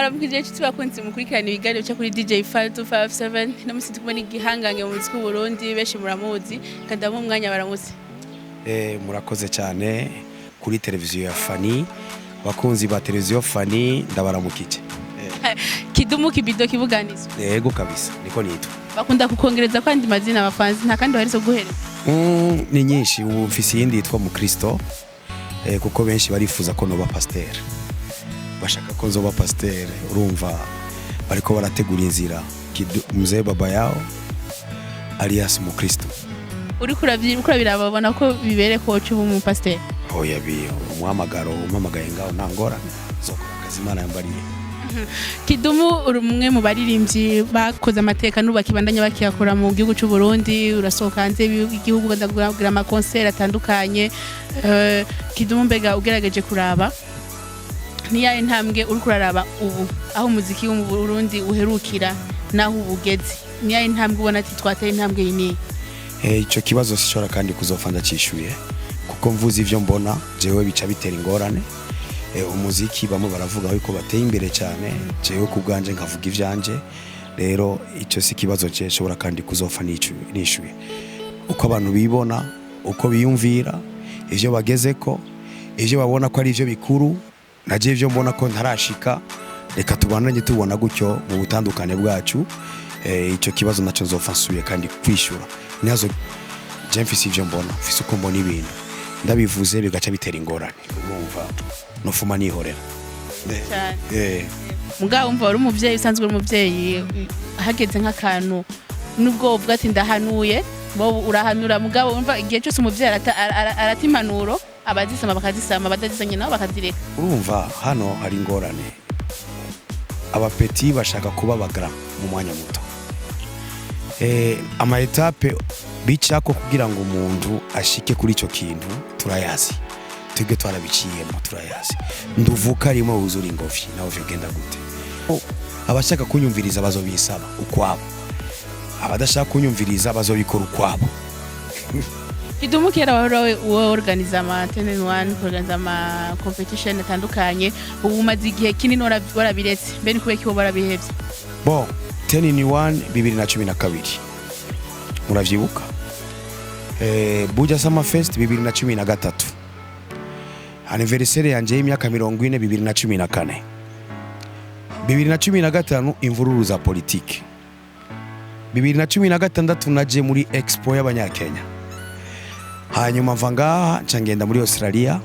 Ndabaramukije inshuti bakunzi mukurikirana ibiganiro cyo kuri DJ 5257. No musi turi igihangange mu muziki w'u Burundi, benshi muramuzi kandi abo umwanya baramutse. Murakoze cyane kuri televiziyo ya Fani. Bakunzi ba televiziyo Fani, ndabaramukije. Kidumu Kibido kibuganizwa. Yego kabisa, niko nitwa. Bakunda kukongereza kwandi mazina abafanzi, nta kandi baherutse guhereza? Ni nyinshi. Ubu mfise iyindi yitwa Mukristo, kuko benshi barifuza ko noba pasteur, bashaka ko nzoba pasteur. Urumva bariko barategura inzira. Mzee baba yao alias Mukristo. Uriko urabiraba, babona ko bibere ko woca uba umupasiteri? Oya, bi umuhamagaro umpamagaye ngaho, nta ngorane, nzokora akazi Imana yambariye. Kidumu, uri umwe mu baririmbyi bakoze amateka n'ubu bakibandanya bakiyakora mu gihugu cy'u Burundi. Urasohoka hanze y'igihugu ukagira ama concerts atandukanye. Kidumu, mbega ugerageje kuraba, niyahe ntambwe uri kuraraba ubu aho umuziki wo mu Burundi uherukira n'aho ubu ugeze? Niyahe ntambwe ubona ati twateye intambwe iyi niyi? Ico kibazo sishobora kandi kuzopfa ndacishuye, kuko mvuze ivyo mbona jewe bica bitera ingorane. Umuziki bamwe baravuga yuko bateye imbere cyane, jewe ku bwanje nkavuga ivyanje. Rero ico si kibazo je nshobora kandi kuzopfa nishuye. Uko abantu bibona, uko biyumvira, ivyo bagezeko, ivyo babona ko ari ivyo bikuru, naje ivyo mbona ko ntarashika, reka tubandanye tubona gutyo mu butandukane bwacu. Ico kibazo naco nzopfa nsubiye kandi kwishura ntihazo. Je mfise ivyo mbona, mfise uko mbona ibintu, ndabivuze bigaca bitera ingorane, urumva nofuma nihorera. Cyane. Eh. Mugabo wumva wari umuvyeyi, usanzwe uri umuvyeyi, hageze nk'akantu nubwo uvuga ati ndahanuye, bo urahanura, mugabo wumva igihe cyose umuvyeyi arata impanuro, abazisama bakazisama, abadazisanye nabo bakazireka. Urumva hano hari ingorane, aba petits bashaka kuba aba grands mu mwanya muto. Ama étapes bicako kugira ngo umuntu ashike kuri ico kintu turayazi, twebwe twarabiciyemo, turayazi. Nduvuka rimwe wuzura ingofyi, nawe vyogenda gute? Abashaka kunyumviriza bazobisaba ukwabo, abadashaka kunyumviriza bazobikora ukwabo. Kidumu, kera wahora wowe organiza ama ten in one, organiza ama competition atandukanye. Ubu umaze igihe kinini warabiretse, mbe ni kubera iki wowe warabihevye? Bon, 10 in 1 2012, muravyibuka. Buja Summer Fest 2013, anniversaire yanje y'imyaka 40 2014, 2015 imvururu za politike, 2016 naje muri expo y'abanyakenya, hanyuma mva ngaha nca ngenda muri Australia,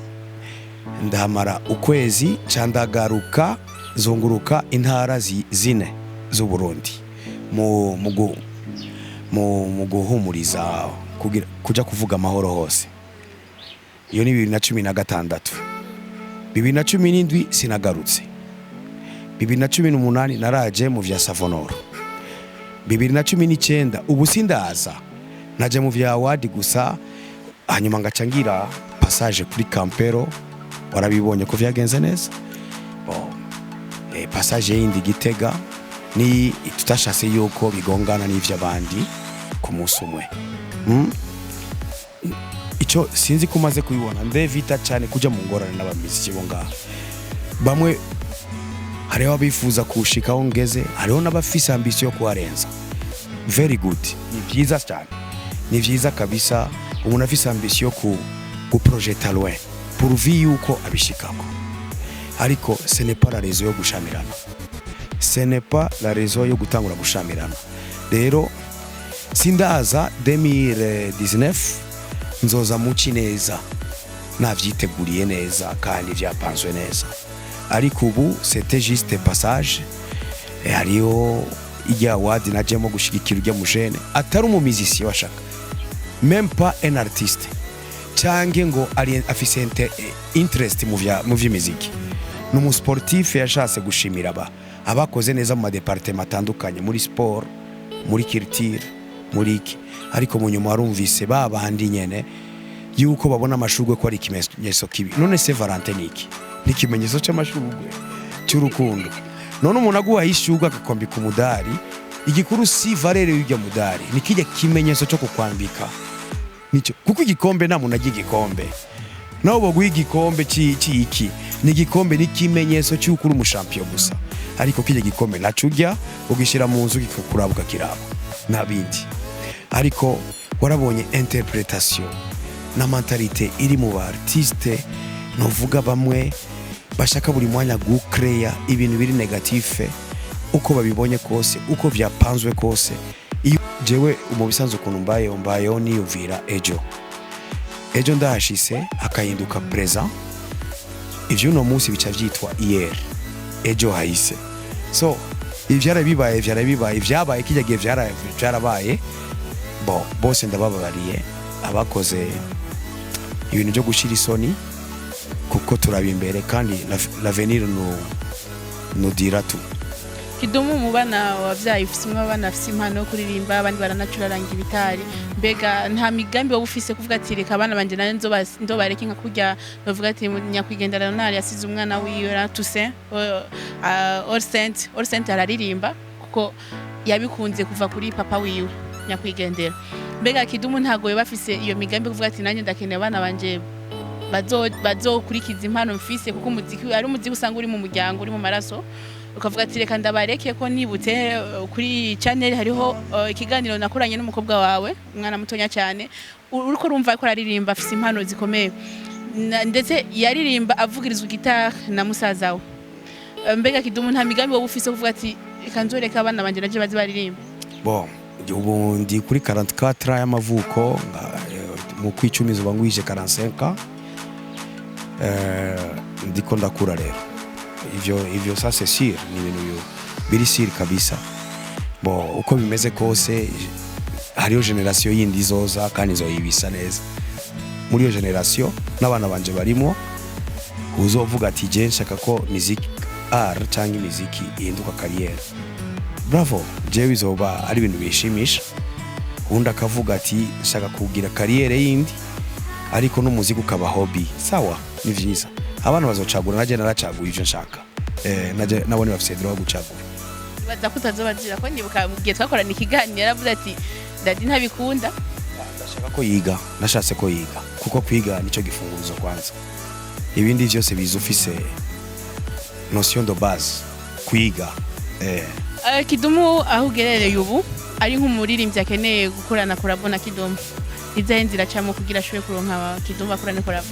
ndahamara ukwezi, nca ndagaruka, zunguruka intara zine z'u Burundi mu guhumuriza, kuja kuvuga amahoro hose. Iyo ni 2016. 2017 sinagarutse. 2018 naraje mu vya Savonoro. 2019 ubu sindaza, naje mu vya award gusa, hanyuma ngaca ngira passage kuri Campero, warabibonye ko vyagenze neza. Bon, passage yindi Gitega ni tutashase yuko bigongana n'ivy'abandi ku munsi umwe. Ico sinzi ko umaze kubibona, ndevita cyane kuja mu ngorane n'abamiziki bo ngaha. Bamwe hariho abifuza kuwushikaho ngeze, hariho n'abafise ambition yo kuharenza. Very good, ni byiza cyane, ni byiza kabisa. Umuntu afise ambition yo ku guprojeta loin, pourvu yuko abishikako, ariko ce n'est pas la raison yo gushamirana, ce n'est pas la raison yo gutangura gushamirana. Rero sindaza 2019, nzoza muci neza, navyiteguriye neza kandi vyapanzwe neza. Ariko ubu c'était juste passage. Hariho ijya award najemo gushigikira ujya mujene atari umu musicien washaka, même pas un artiste, canke ngo ari afise interest mu vy'imiziki, ni umu sportif yashatse gushimira aba abakoze neza mu ma départements atandukanye, muri sport, muri culture, muri iki. Ariko mu nyuma warumvise ba bandi nyene yuko babona amashurwe ko ari ikimenyetso kibi. None se Valentin ni iki? Ni ikimenyetso cy'amashurwe cy'urukundo. None umuntu aguhaye ishurwe akakwambika umudari, igikuru si valeur y'urya mudari, ni kijya kimenyetso cyo kukwambika nicyo, kuko igikombe nta muntu ajya igikombe nawe baguha igikombe cy'iki, ni igikombe, ni ikimenyetso cy'uko uri umu champion gusa. Ariko kirya gikombe naco urya, ugishyira mu nzu kikakuraba, ukakiraba, nta bindi. Ariko warabonye interpretation na mentalité iri mu ba artiste, novuga bamwe bashaka buri mwanya gucreya ibintu biri négatif, uko babibonye kose, uko vyapanzwe kose. Iyo jewe mu bisanzwe ukuntu mbayeho, mbayeho niyumvira ejo. Ejo ndahashise hakahinduka présent, ivyo uno munsi bica vyitwa hier, ejo hahise. So ivyara bibaye, vyara bibaye, vyabaye kijya gihe, vyarabaye. Bon, bose ndabababariye abakoze ibintu byo gushira isoni, kuko turaba imbere kandi l'avenir nous dira tout. Kidumu, mu bana wabyaye ufise umwe abana bafise impano yo kuririmba, abandi baranacuraranga ibitari. Mbega nta migambi woba ufise kuvuga ati: "Reka abana banje nayo nzobareke nka kurya bavuga ati nyakwigendera Leonard yasize umwana wiwe na Toussaint All Saint"? All Saint araririmba kuko yabikunze kuva kuri papa wiwe nyakwigendera. Mbega Kidumu ntago yoba afise iyo migambi kuvuga ati: "Nanjye ndakeneye abana banje bazokurikiza impano mfise"? Kuko umuziki ari umuziki usanga uri mu muryango, uri mu maraso, ukavuga ati: "Reka ndabareke." Ko nibutse kuri channel hariho ikiganiro nakoranye n'umukobwa wawe, umwana mutonya cyane, uriko urumva ko araririmba, afise impano zikomeye. Ndetse yaririmba avugirizwa gitari na musaza we. Mbega Kidumu, nta migambi wowe ufise kuvuga ati: "Reka nzoreka abana banje naje baze baririmba"? Bon, ubu ndi kuri 44 y'amavuko, mu kwicumi zuba ngwije 45. Ndiko ndakura rero. Ivyo ça c'est sûr, ni ibintu biri sûr kabisa. Bon, uko bimeze kose hariho génération yindi izoza kandi izoyibisa neza. Muri iyo génération n'abana banje barimo. Uzovuga ati: "Je nshaka ko muziki, art cyangwa imiziki ihinduka carrière", bravo, jewe bizoba ari ibintu bishimisha. Undi akavuga ati: "Nshaka kugira carrière yindi ariko n'umuziki ukaba hobby", sawa, ni vyiza. Abana bazocagura, naje naracaguye ivyo nshaka. Naje nabone bafise droit yo gucagura. Baza ko utazobazira, ko ndibuka mu gihe twakorana ikiganiro yaravuze ati: "Daddy ntabikunda." Ndashaka ko yiga, nashatse ko yiga, kuko kwiga nico gifunguruzo kwanza. Ibindi vyose biza ufise notion de base, kwiga. Kidumu, aho ugerereye ubu, ari nk'umuririmbyi akeneye gukorana collabo na Kidumu, izahe nzira acamo kugira ashobore kuronka Kidumu akorane collabo?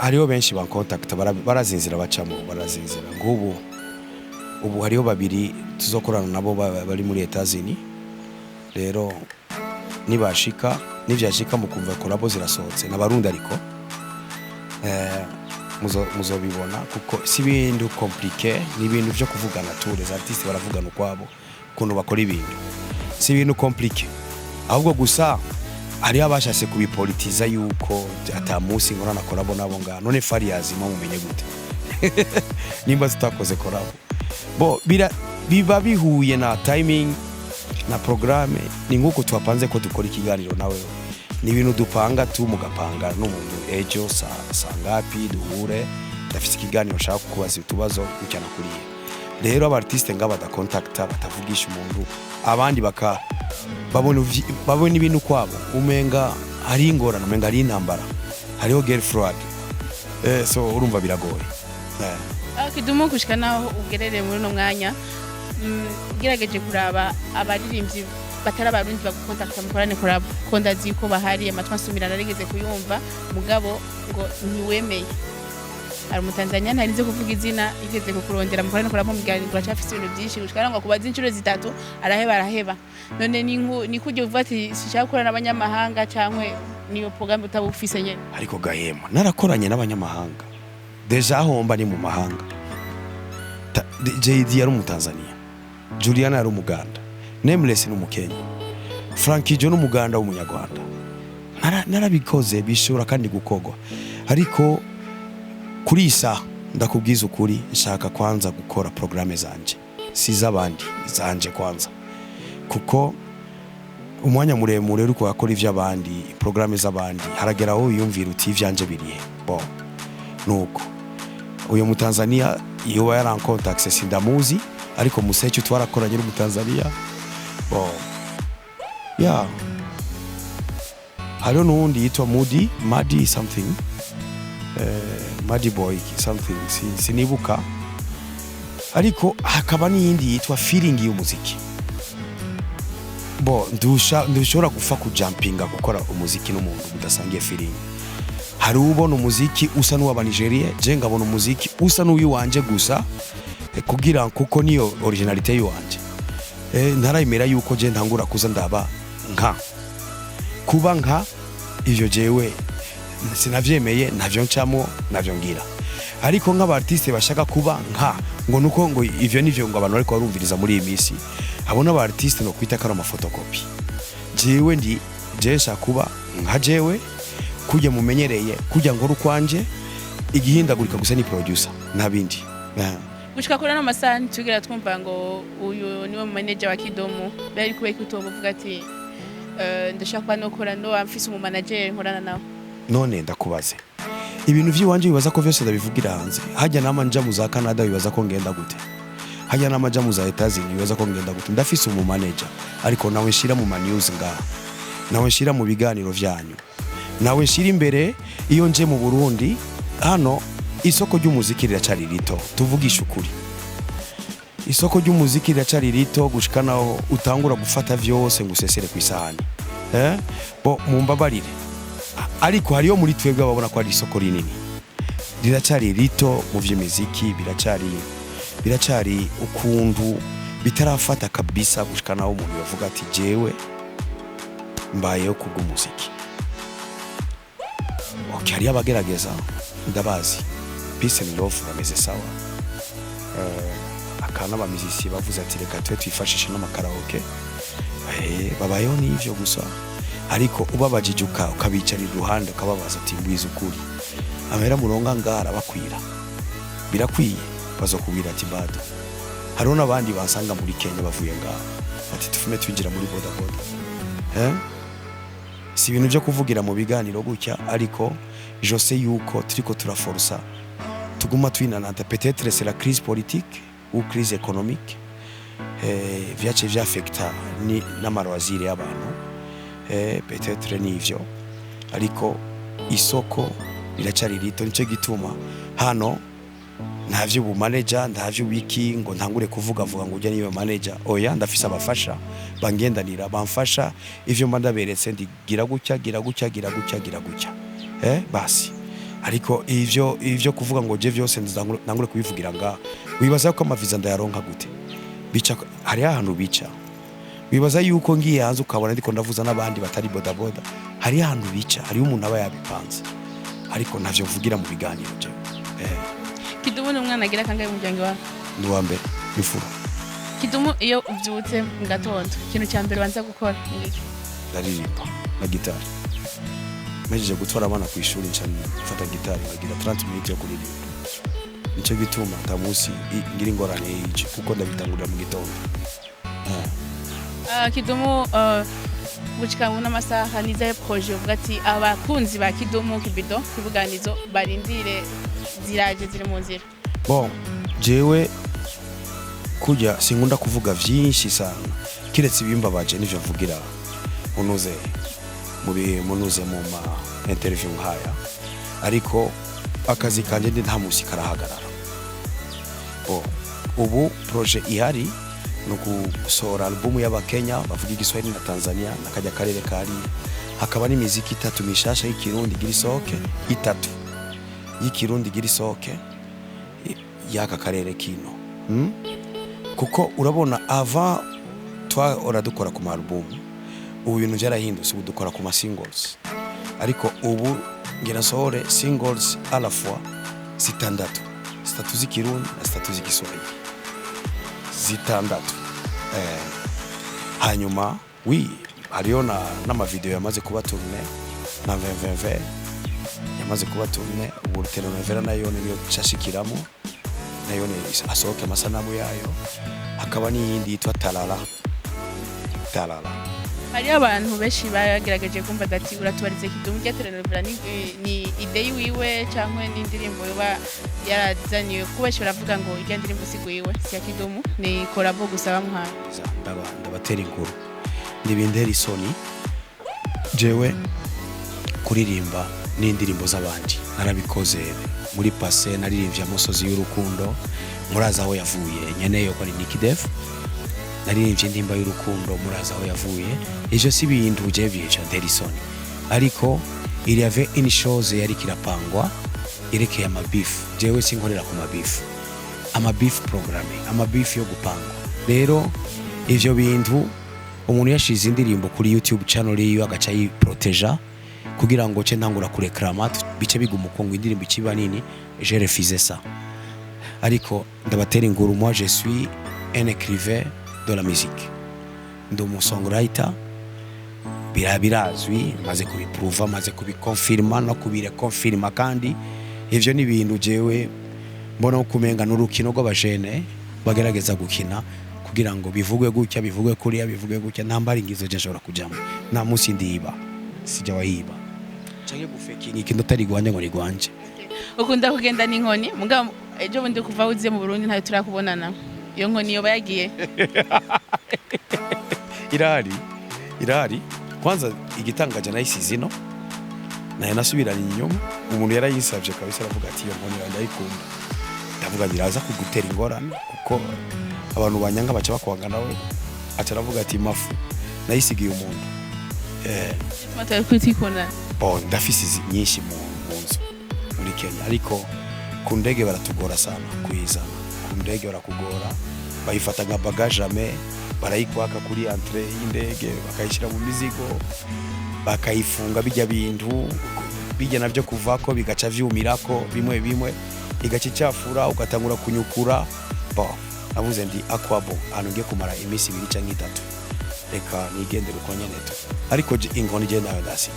Hariho benshi bankontakta, barazinzira bacamo, barazinzira. Nk'ubu ubu hariho babiri tuzokorana nabo bari muri Etats-Unis. Rero nibashika, nivyashika mukumva collabo zirasohotse n'abarundi, ariko muzobibona, kuko si ibintu compliqué, ni ibintu vyo kuvugana tu. Les artistes baravugana ukwabo ukuntu bakora ibintu, si ibintu compliqué. Ahubwo gusa hariho abashatse kubipolitiza yuko ata munsi nkorana collabo nabo ngaha. None Fariyazi mumenye gute nimba tutakoze collabo? Bo biba bihuye na timing na programme. Ni nk'uko twapanze ko dukora ikiganiro nawe, ni ibintu dupanga tu, mugapanga n'umuntu: "Ejo saa ngapi duhure? Ndafise ikiganiro, nshaka kukubaza utubazo gutya na kuriya." Rero aba artiste ngaba badakontakta, batavugisha umuntu, abandi baka babona ibintu kwabo, umenga hari ingorane, umenga hari intambara, hariho guerre froide. So urumva biragoye. Kidumu, gushika naho ugerereye muri uno mwanya, ugerageje kuraba abaririmbyi batari abarundi bagukontakta mukorane collabo, ko ndazi ko bahari, amatwi ansumira narigeze kuyumva, mugabo ngo ntiwemeye. Hari umutanzania ntarinze kuvuga izina yigeze kukurondera mukorane collabo, mubwira ngo uracafise ibintu byinshi, gushika ngo akubaze inshuro zitatu araheba, araheba. None ni kujya uvuga ati: "Sinshaka gukorana n'abanyamahanga", cyangwa niyo programme utaba ufise nyene? Ariko gahema narakoranye n'abanyamahanga déjà, ahomba ni mu mahanga. JD yari umutanzania, Juliana yari umuganda, Nameless ni umukenya, Frankie Joe n'umuganda w'umunyarwanda. Narabikoze, bishobora kandi gukorwa. Ariko kuri iyi saha ndakubwiza ukuri, nshaka kwanza gukora programme zanje, si iz'abandi, zanje kwanza, kuko umwanya muremure uri kuhakora ivy'abandi, programme z'abandi, haragera aho wiyumvira uti: "Ivyanje birihe?" Bon, nuko uyu mutanzania yoba yarankontakse, sindamuzi, ariko Museke twarakoranye n'umutanzania. Bon, ya hariho n'uwundi yitwa Mudi Madi something. Madi Boy something, sinibuka, ariko hakaba n'iyindi yitwa feeling y'umuziki. Bo ndusha ndushobora gupfa kujumpinga gukora umuziki n'umuntu udasangiye feeling. Hari ubona umuziki usa n'uw'aba Nigeria, je ngabona umuziki usa n'uw'iwanje gusa, kugira kuko niyo originalité yiwanje. Ntarayemera yuko je ntangura kuza ndaba nka kuba nka ivyo, jewe sinavyemeye, ntavyo ncamo, navyo ngira. Ariko nk'aba artiste bashaka kuba nka ngo nuko ngo ivyo nivyo ngo abantu bariko barumviriza muri iyi misi, abo n'aba artiste no kwita ko ari amafotokopi. Jewe ndi jewe, nshaka kuba nka jewe, kujya mumenyereye, kujya nkora ukwanje, igihindagurika gusa ni producer, nta bindi. Gushika kuri ano masaha ntitugera twumva ngo uyu niwe mu manager wa Kidumu. Bari kubera ko utovuga ati ndashaka kuba nokora no mfise umu manager nkorana nawe? None ndakubaze, ibintu vy'iwanje bibaza ko vyose ndabivugira hanze? Hajya nama nja mu za Canada, bibaza ko ngenda gute? Hajya nama nja mu za Etats-Unis, bibaza ko ngenda gute? Ndafise umu manager, ariko nawe nshira mu ma news ngaha, nawe nshira mu biganiro vyanyu, nawe nshira imbere iyo nje mu Burundi. Hano isoko ry'umuziki riracari rito, tuvugisha ukuri, isoko ry'umuziki riracari rito gushika naho utangura gufata vyose ngo usesere ku isahani. Bo mumbabarire, ariko hariyo muri twebwe babona ko ari isoko rinini. Riracari rito mu vy'imiziki, biracari ukuntu bitarafata kabisa gushika naho umuntu yavuga ati jewe mbayeho kubw'umuziki. Okay, hariyo abagerageza, ndabazi, Peace and Love bameze sawa. Akaba n'abamizisi bavuze ati reka tube twifashishe n'amakaraoke. Babayeho n'ivyo gusa, ariko ubabajije ukabicarira iruhande ukababaza ati mbwiza ukuri, amahera muronka ngaha arabakwira, birakwiye? Bazokubwira ati bado. Hariho n'abandi basanga muri Kenya bavuye ngaha ati tufume twinjira muri boda boda. Si ibintu byo kuvugira mu biganiro gutya, ariko je sais yuko turiko turaforsa, tuguma twinanata. Peut-être c'est la crise politique ou crise économique, vyaciye vyaffecta ni n'ama loisirs y'abantu. Peut-être nivyo, ariko isoko riracari rito, nico gituma hano nta vy'ubu manager, nta vy'ubiki ngo ntangure kuvuga vuga ngo ujya niyo manager. Oya, ndafise abafasha bangendanira, bamfasha ivyo mba ndaberetse, ndi gira gutya, gira gutya, gira gutya, gira gutya, basi. Ariko ivyo kuvuga ngo je vyose ntangure kubivugira nga, wibaza ko amaviza ndayaronka gute? Bica hari ahantu bica. Wibaza yuko ngiye hanze ukabona ndiko ndavuza n'abandi batari bodaboda? Hari ahantu bica, hariho umuntu aba yabipanze, ariko ntavyo mvugira mu biganiro je. Kidumu ni umwana agira kangahe mu muryango wawe? Ndi uwa mbere, imfura. Kidumu, iyo ubyutse mu gatondo, ikintu cya mbere ubanza gukora ni iki? Ndaririmba na gitari. Mpejeje gutwara abana ku ishuri, nca mfata gitari nkagira 30 minutes yo kuririmba. Nico gituma ata munsi ngira ingorane y'ico, kuko ndabitangurira mu gitondo. Kidumu, gushika mu n'amasaha nizahe projet uvuga ati abakunzi ba Kidumu Kibido kibuganizo barindire, ziraje, ziri mu nzira? Bon, jewe kurya sinkunda kuvuga vyinshi sana, kiretse ibimbabaje nivyo mvugira unuze mu bihe munuze mu ma interview nkaya. Ariko akazi kanje ndi nta musi karahagarara. Bon, ubu projet ihari ni ugusohora album y'abakenya bavuga Igiswahili na Tanzania n'akajya karere kari, hakaba n'imiziki itatu mishasha y'Ikirundi igira isohoke, itatu y'Ikirundi igira isohoke y'aka karere kino. Kuko urabona avant twahora dukora ku ma album, ubu ibintu byarahindutse, ubu dukora ku ma singles. Ariko ubu ngira nsohore singles à la fois zitandatu, zitatu z'Ikirundi na zitatu z'Igiswahili, zitandatu. Hanyuma wi hariyo na n'amavideo yamaze kuba tourné, na 2020 yamaze kuba tourné. Ubu telenovela nayo niyo nshashikiramo, nayo ni asohoke amasanamu yayo. Hakaba n'iyindi yitwa Talala Talala. Hariyo abantu benshi bagerageje kumva ati uratubarize Kidumu, rya telenovela ni idée yiwiwe cyangwa n'indirimbo yoba yarazaniwe? Kuko benshi baravuga ngo irya ndirimbo si gwiwe, si ya Kidumu, ni collabo gusa bamuhaye. Ndabatera inkuru, ntibintera isoni jewe kuririmba n'indirimbo z'abandi. Narabikoze muri passé, naririmbye Amosozi y'urukundo, murazi aho yavuye, nyeneyo ko ari Nick Dev. Naririmbye Indirimbo y'urukundo, murazi aho yavuye. Ivyo si ibintu je byica ntera isoni, ariko il y avait une chose yari kirapangwa yerekeye amabifu. Jewe sinkorera ku mabifu, amabifu programme, amabifu yo gupangwa. Rero ivyo bintu, umuntu yashize indirimbo kuri YouTube channel yiwe agaca yiproteja kugira ngo ce ntangura kureklama, bice biguma uko ngo indirimbo ikiba nini, j'ai refusé ça. Ariko ndabatera inguru, moi je suis un écrivain de la musique, ndi umu songwriter, birazwi, maze kubipruva, maze kubikonfirma no kubirekonfirma. Kandi ivyo ni ibintu jewe mbona kumenga n'urukino rw'abajene bagerageza gukina kugira ngo bivugwe gutya, bivugwe kuriya, bivugwe gutya. Ntambara ingizo je nshobora kujamo, nta munsi ndiba, sijya wayiba canke gufekinga ikintu atari gwanje ngo ni gwanje. Ukunda kugenda n'inkoni, mugabo ejo bundi kuva uziye mu Burundi ntayo turakubonana. Iyo nkoni yoba yagiye? Irahari, irahari. Kwanza igitangaje, nayisize ino, nayo nasubiranye inyuma. Umuntu yarayisabye kabisa, aravuga ati: "Iyo nkoni ndayikunda." Ndavuga nti iraza kugutera ingorane kuko abantu banyanga baca bakwanga. Nawe aca aravuga ati: "Mafu nayisigiye umuntu." Tuma twari kutikona. Bon, ndafise izi nyinshi mu nzu muri Kenya, ariko ku ndege baratugora sana kuyizana. Ku ndege barakugora, bayifata nka bagage à main, barayikwaka kuri entrée y'indege, bakayishyira mu mizigo, bakayifunga. Bijya bintu bijya navyo kuvako bigaca vyumirako bimwe bimwe, igaca icafura, ugatangura kunyukura. Bon, navuze ndi akwabo ahantu ngiye kumara iminsi 2 canke 3, reka nigendere uko nyene tu. Ariko inkoni je nayo ndasiga,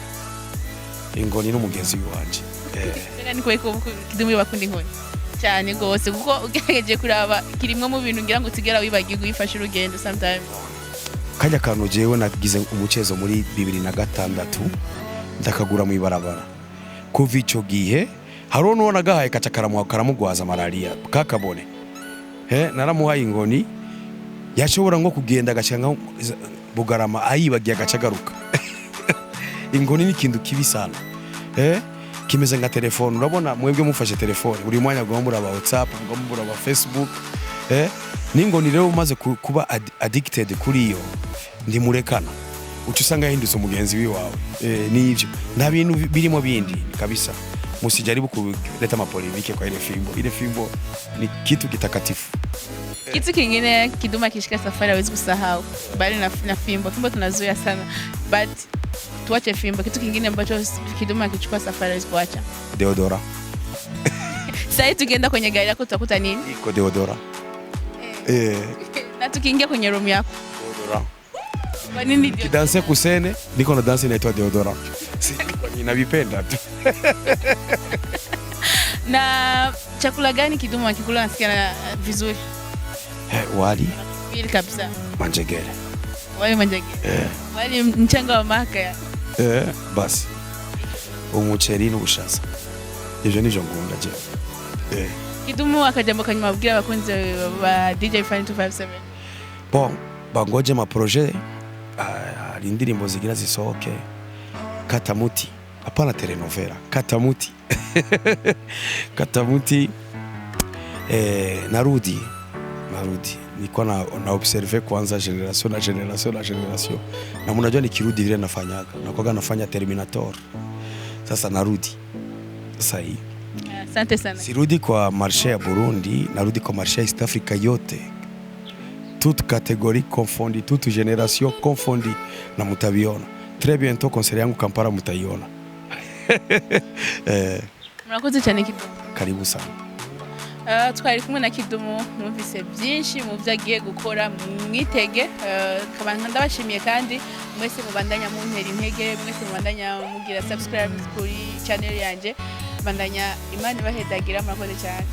inkoni n'umugenzi wanje. Mbega ni kubera ko Kidumu bakunda inkoni cyane gose? Kuko ugerageje kuraba kirimwe mu bintu ngira ngo utigera wibagirwa uyifashe urugendo sometimes. Kajya kantu jewe nagize umucezo muri 2006, ndakagura mu ibarabara. Kuva ico gihe hariho n'uwo nagahaye kaca karamuha, karamugwaza malaria kakabone. He naramuhaye inkoni, yashobora nko kugenda agaca nka Bugarama ayibagiye, agaca agaruka. Inkoni ni ikintu kibi sana, kimeze nka telefone. Urabona mwebwe mufashe telefone buri mwanya muguma muraba WhatsApp, muguma muraba Facebook, n'ingoni rero umaze kuba addicted kuri yo, ntimurekana, uca usanga yahindutse umugenzi wiwawe. Nivyo, nta bintu birimo bindi kabisa. Musijaribu kuleta mapolémiques kwa ile fimbo. Ile fimbo ni kitu kitakatifu. Kitu kingine Kidumu akishika safari hawezi kusahau bali na fimbo. Fimbo tunazoea sana, but tuache fimbo. Kitu kingine ambacho Kidumu akichukua safari hawezi kuacha? Deodorant. Sasa hivi tukienda kwenye gari yako tutakuta nini? Iko deodorant. Na tukiingia kwenye room yako? Deodorant. Kwa nini ndio? Kidanse kusene niko na danse inaitwa deodorant. Sijui kwa nini navipenda tu. Na chakula gani Kidumu akikula nasikia vizuri? Wali. Vile kabisa. Manjegere. Wali manjegere. Wali mchanga wa maka ya. Basi umuceri n'ubushaza, ivyo nivyo nkunda jewe. Kidumu, akajambo kanyuma abwira abakunzi ba DJ Fani 257. Bon, bangoje maprojet. Hari indirimbo zigira zisohoke. Katamuti, hapana telenovela, Katamuti, Katamuti. Narudi, narudi nilikuwa na observe kwanza generation na generation na generation, na mnajua nikirudi vile nafanyaga, nakuwaga nafanya terminator. Sasa narudi sasa hii. Asante sana. Sirudi kwa marché ya Burundi, narudi kwa marché ya East Africa yote, toute catégorie confondue, toute génération confondue, na mutabiona très bientôt. Concert yangu Kampala mutaiona. Murakoze cyane, Kidumu. Karibu sana. Twari kumwe na Kidumu, mwumvise byinshi mu byo agiye gukora, mwitege. Kaba ndabashimiye kandi mwese mubandanya muntera intege, mwese mubandanya mugira subscribe kuri channel yanje. Bandanya Imana ibahedagira, murakoze cyane.